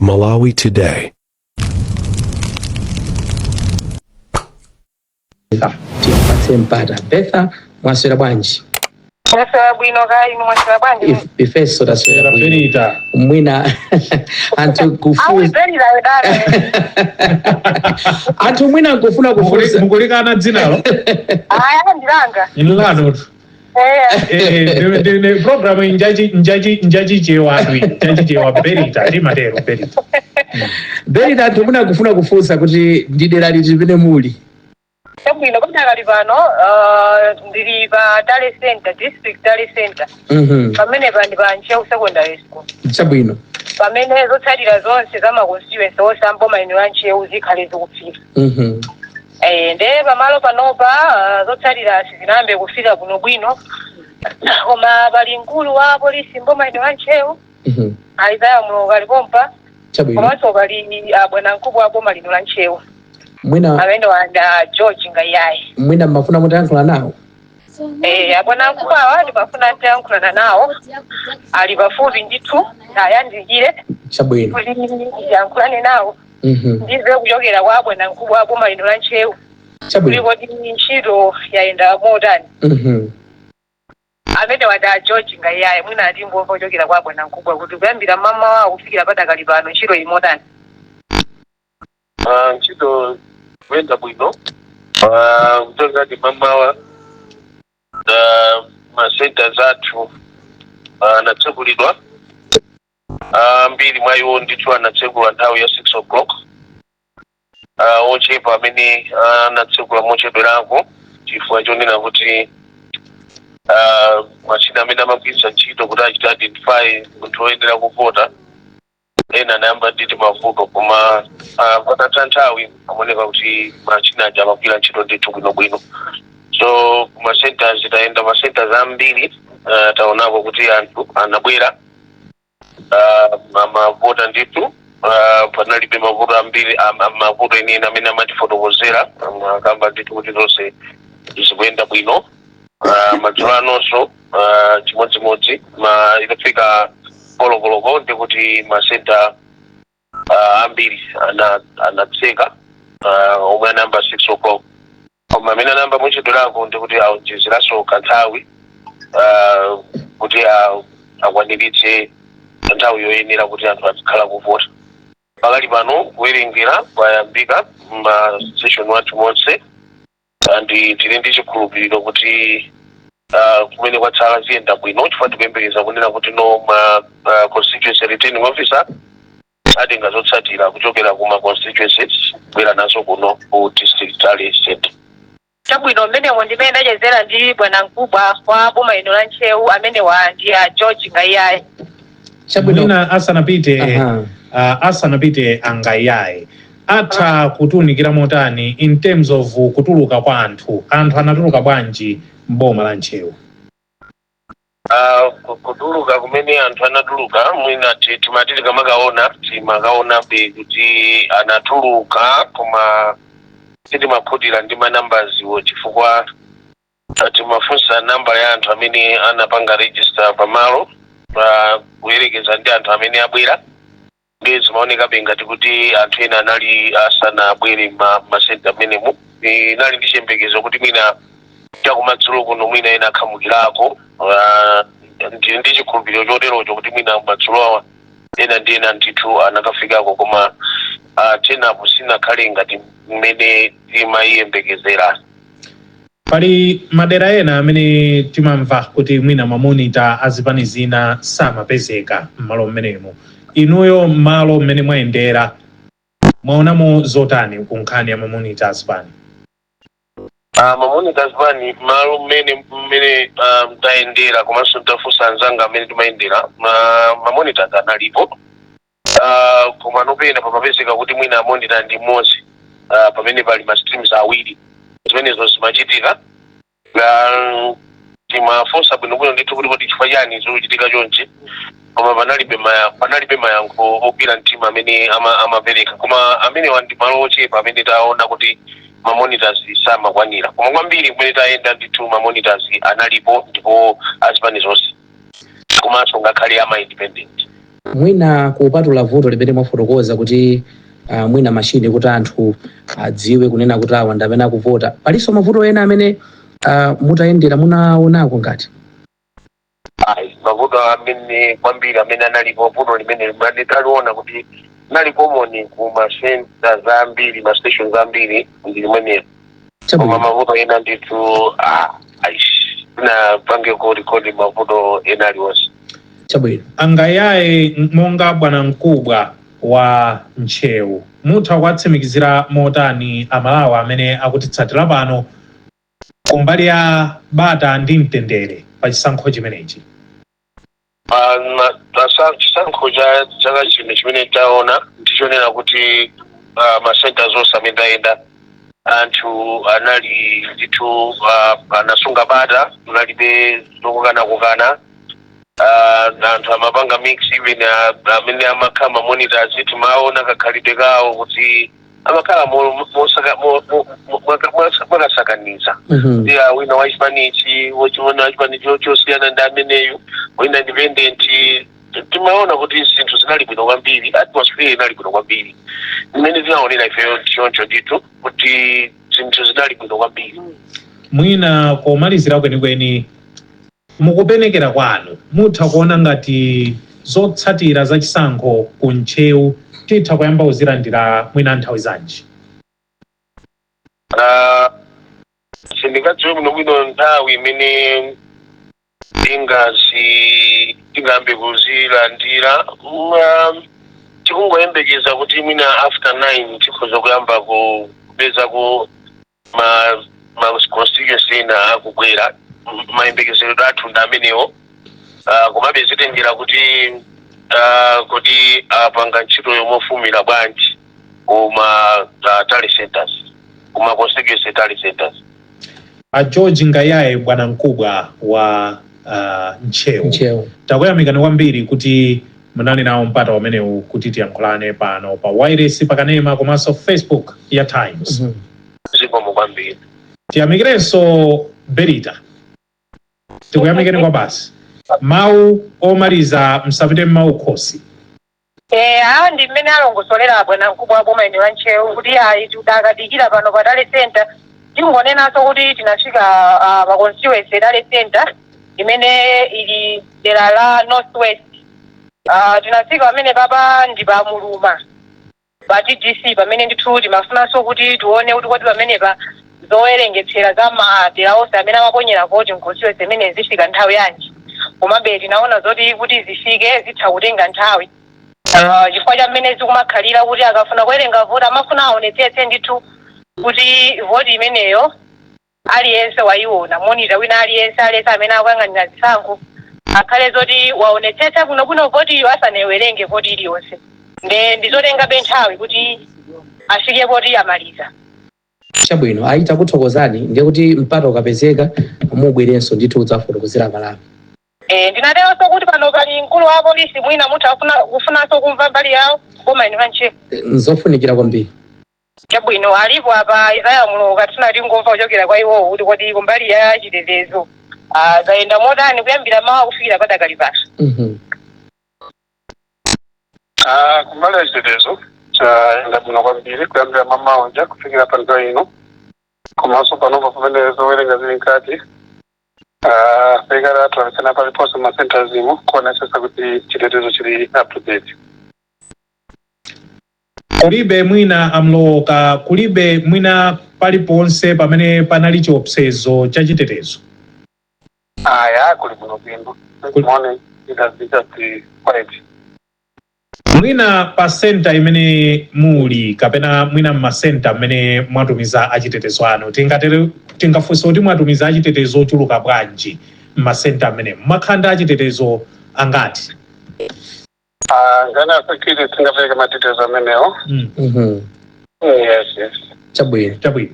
Malawi Today. Timpatse mpata. Betha, mwaswera bwanji? Mwaswera bwino, kaya inu mwaswera bwanji? Ifenso taswera bwino. Berita. Mwina anthu kufunsa Awuzelira wedala. Anthu mwina nkufuna kufunsa. Mukulikana dzinalo? Aya, ndilanga. Inu lanu. Eh. Program njachi njachi njachichewa atwi njachichewa. Berita, timatero Berita. Berita, anthu mwina kufuna kufunsa kuti ndi dera liti limene muli? Chabwino, padakali pano ndili pa Tally Center, District Tally Center. Pamene pa ndi pa Ntcheu Secondary School. Pamene zotsatira zonse za ma constituency onse amboma ino ya Ntcheu zikhale zikufika. Nde pamalo panopa zotsatira sizinayambe kufika bwinobwino, koma pali mkulu wa polisi mboma ino ya Ntcheu, Isaiah Mloka, alipompa. Komanso pali bwana mkubwa wa boma lino la Ntcheu, amene wanda George Ngayaye. Mwina mmafuna mutayankhula nawo? Eh, abwana mkubwa awa ndimafuna ntayankhulana nawo, ali pafupi ndithu, ayandikire kuti ndiyankhulane nawo, ndize kuchokera kwa bwana mkubwa wa boma lino la Ntcheu kuti kodi ntchito yayenda motani. Amene wada George Ngayaye, mwina atingomva kuchokera kwa bwana mkubwa kuti kuyambira mama wawo kufikira padakali pano ntchito ili motani. Ah, ntchito kuyenda bwino. Kutoka ndi mamawa ma centers athu anatsekulidwa. Ambiri mwa iwo ndithu anatsekula nthawi ya 6 o'clock. Ochepa amene anatsekula mochedwerako chifukwa chonena kuti machine amene amagwiritsa ntchito kuti achite identify munthu woyenera kuvota ena anayamba nditi mavuto, koma patatha nthawi amaoneka kuti machine aja amagwira ntchito ndithu bwinobwino. So kuma centers tayenda ma centers ambiri, taonako kuti anthu anabwera, amavota ndithu. Panalibe mavuto ambiri, mavuto enieni amene amatifotokozera, amakamba ndithu kuti zonse zikuyenda bwino. Madzulo anonso chimodzimodzi, ma itafika 4 koloko ndikuti ma center ambiri anatseka, omwe anayamba 6 o'clock, koma amene anayamba mochedwerako ndikuti aonjezeranso kanthawi kuti akwaniritse nthawi yoyenera kuti anthu azikhala kuvota. Pakali pano kuwerengera kwayambika ma station wathu monse, and tili ndi chikhulupiriro kuti kumene kwatsala ziyenda bwino, chifukwa tikuyembekeza kunena kuti no ma constituency returning officer atenga zotsatira kuchokera kuma constituencies kubwera nazo kuno ku District Tally Center. Chabwino, mmenemo ndimene ndachezera ndi bwana mkubwa wa boma ino la Ntcheu, amene wa ndi a George Ngayaye. Mwina asanapite, asanapite Angayaye, atha kutiunikira motani in terms of kutuluka kwa anthu? Anthu anatuluka bwanji mboma la Ntcheu? Kutuluka kumene anthu anatuluka, mwina timati tikamakaona, timakaonabe kuti anatuluka, koma sitimakhutira ndi ma numbers wo, chifukwa timafunsa namba ya anthu amene anapanga register pamalo kuyerekeza ndi anthu amene abwera, ndi zimaonekabe ngati kuti anthu ena anali asanabwere ma center amenemo. Inali ndi chiyembekezo kuti mwina chakumadzulo kuno mwina ena akhamukirako. Ndili ndi chikhulupiriro choterocho kuti mwina madzulo awa ena ndi ena ndithu anakafikako, koma turn-up sinakhale ngati mmene timayiyembekezera. Pali madera ena amene timamva kuti mwina ma monitor azipani zina samapezeka m'malo mmenemo. Inuyo m'malo mmene mwayendera mwaonamo zotani ku nkhani ya ma monitor azipani? Ma monitor azipani, malo mmene tayendera komanso tafunsa anzanga amene timayendera, ma monitors analipo, koma nopena pamapezeka kuti mwina monitor ndi mmodzi pamene pali ma streams awiri. Zimenezo zimachitika. Timafunsa bwinobwino ndithu kuti kodi chifukwa chani zikuchitika chonchi, koma panalibe mayankho ogwira mtima amene amapereka. Koma amenewa ndi malo ochepa amene taona kuti ma monitors samakwanira, koma kwambiri kumene tayenda ndithu ma monitors analipo, ndipo azipani zonse komanso ngakhale ama independent. Mwina kupatula vuto limene mwafotokoza kuti mwina machine kuti anthu adziwe kunena kuti awa ndi amene akuvota, palinso mavuto ena amene mutayendera munaonako ngati? Ayi, mavuto amene kwambiri amene analipo, vuto limene limene taliona kuti nali common ku ma center zambiri, ma station zambiri, ndi limenelo. Koma mavuto ena ndithu, ah, aish, tinapangeko record mavuto ena aliwonse. Angayaye, monga bwana mkubwa wa Ntcheu, mutha kuwatsimikizira motani Amalawi amene akutitsatira pano kumbali ya bata ndi mtendere pa chisankho chimenechi? Pa chisankho cha chaka chino, chimene taona ndichonena kuti ma centers onse amene tayenda, anthu anali ndithu anasunga bata, munalibe zokukanakukana. Anthu amapanga mix, even amene amakhala ma monitors, timaona kakhalidwe kawo kuti amakhala mwakasakaniza. Ya, wina wachipanichi, wina wachipanichi chosiyana ndi ameneyu, wina independent. Timaona kuti zinthu zinali bwino kwambiri, atmosphere inali bwino kwambiri. Mmene tinaonera ifeyo choncho ndithu kuti zinthu zinali bwino kwambiri. Mwina komalizira kwenikweni, mukupenekera kwanu, mutha kuona ngati zotsatira za chisankho ku Ntcheu titha kuyamba kuzilandira mwina nthawi zanji? Sindingadziwe bwinobwino nthawi imene tingayambe kuzilandira. Tikungoyembekeza kuti mwina after 9 tikhoza kuyamba kupezako ma constituency ena akubwera. Mayembekezero athu ndi amenewo. Komabe zitengera kuti kodi apanga ntchito yomofumira bwanji kuma tally centers, kuma constituency tally centers. A George Ngayaye, bwana mkubwa wa Ntcheu, Ntcheu, takuyamikani kwambiri kuti munali nawo mpata umenewu kuti tiyankhulane pano pa wireless, pakanema komanso Facebook ya Times. Zikomo kwambiri. Tiyamikirenso Berita, tikuyamikeni kwa basi. Mawu omaliza, msapite mmawu khosi. Awo ndi mmene alongosolera bwana mkubwa wa boma ine wa Ntcheu kuti ayi, tidakadikira pano pa tally center. Tingonenanso kuti tinafika pa constituency tally center imene ili dera la North West. Tinafika pamene papa ndi pa Muluma pa TDC, pamene ndithu timafunanso kuti tione kuti kodi pamenepa zowerengetsera za madera onse amene amaponyera voti mconstituency imene zifika nthawi yanji. Komabe tinaona zoti kuti zifike zitha kutenga nthawi, chifukwa cha mmene zikumakhalira kuti akafuna kuwerenga voti amafuna aonetsetse ndithu kuti voti imeneyo aliyense wayiona, monitor wina aliyense, aliyense amene akuyang'anira zisankho akhale zoti waonetsetsa bwinobwino votiyo asanayiwerenge voti iliyonse. Nde ndizotengabe nthawi kuti afike poti amaliza. Chabwino, ayi, takuthokozani. Ndiye kuti mpata ukapezeka mubwerenso ndithu udzafotokozera Malawi. Ndinateronso kuti pano pali mkulu wa polisi, mwina mutha kufunanso kumva mbali yawo koma ine panche. Nzofunikira kwambiri. Chabwino, alipo apa Isaya Muloka, tifuna tingomva kuchokera kwa iwowo kuti kodi kumbali ya chitetezo zayenda motani kuyambira mawa kufikira padakali pano. Kumbali ya chitetezo chayenda bwino kwambiri kuyambira mamawa nja kufikira pa nthawi ino, komanso panopa pamene zowerenga zili mkati, asilikali athu alisena paliponse ma centers imo kuonetsetsa kuti chitetezo chili up to date. Kulibe mwina, amloka, kulibe mwina paliponse pamene panali chiopsezo cha chitetezo? Aya, kuli bwino bwino. This morning it has been just quiet. Mwina pa center imene muli kapena mwina mma center mmene mwatumiza achitetezo anu, tingatere, tingafunse kuti mwatumiza achitetezo ochuluka bwanji mma center mmene mmakhala ndi achitetezo angati? Nkhani ya security tingapereke ma details amenewo. Yes. Chabwino. Chabwino.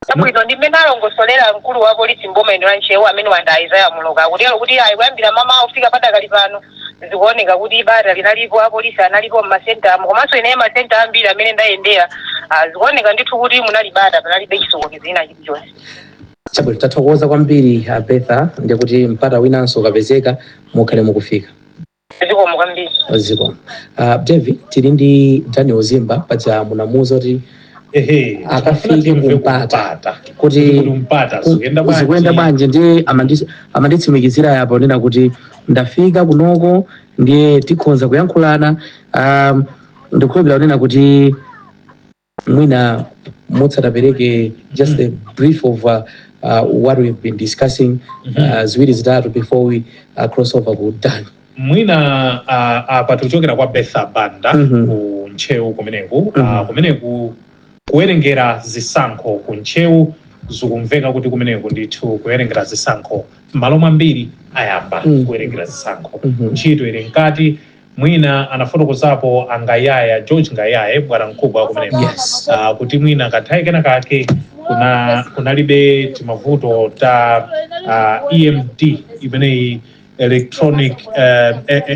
Chabwino, ndi mmene alongosolera mkulu wa polisi mboma ino la Ntcheu amene wanda Isaya Muloka, akutero kuti ayi, kuyambira mamawa kufika padakali pano zikuoneka kuti bata linalipo, apolisi analipo mma centermo, komanso ineyo ma center ambiri amene ndayendera, zikuoneka ndithu kuti munali bata, panalibe chisokonezo ina chilichonse. Chabwino, tathokoza kwambiri, Betha. Ndiye kuti mpata winanso ukapezeka mukhale mukufika. Zikomo kwambiri. Zikomo. David, tili ndi Daniel Zimba. Paja munamuuza kuti Ehe. akafike timve kumpata kuti kuti mpata zikuyenda bwanji. Zikuyenda bwanji? Ndiye amanditsimikizira yapo nena kuti ndafika kunoko, ndiye tikhonza kuyankhulana. Ndikukhulupirira kunena kuti mwina mutsatapereke just a brief of what we've been discussing, ziwiri zitatu before we cross over ku Dan. Mwina apa tikuchokera kwa Betha Banda ku Ntcheu kumeneku. Kumeneku kuwerengera zisankho ku Ntcheu zikumveka kuti kumeneku ndithu kuwerengera zisankho m'malo mwambiri ayamba kuwerengera zisankho. Ntchito ili mkati. Mwina anafotokozapo angayaya George Ngayaye, bwana mkubwa kumeneko, kuti mwina kanthawi kena kake kunalibe timavuto ta EMD imeneyi, electronic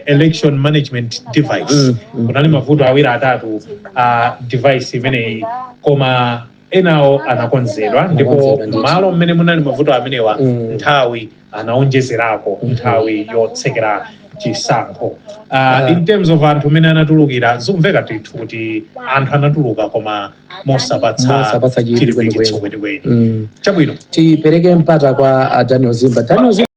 election management device. Kunali mavuto awiri atatu a device imeneyi, koma enawo anakonzedwa ndipo Anakonzedwa ndithu. malo mmene munali mavuto amenewa nthawi anaonjezerako nthawi yotsekera chisankho. In terms of anthu mmene anatulukira, zikumveka ndithu kuti anthu anatuluka koma mosapatsa mosapatsa chidwi chilimbikitso kwenikweni. Kwenikweni. Chabwino. Tipereke mpata kwa Daniel Zimba. Daniel Zimba.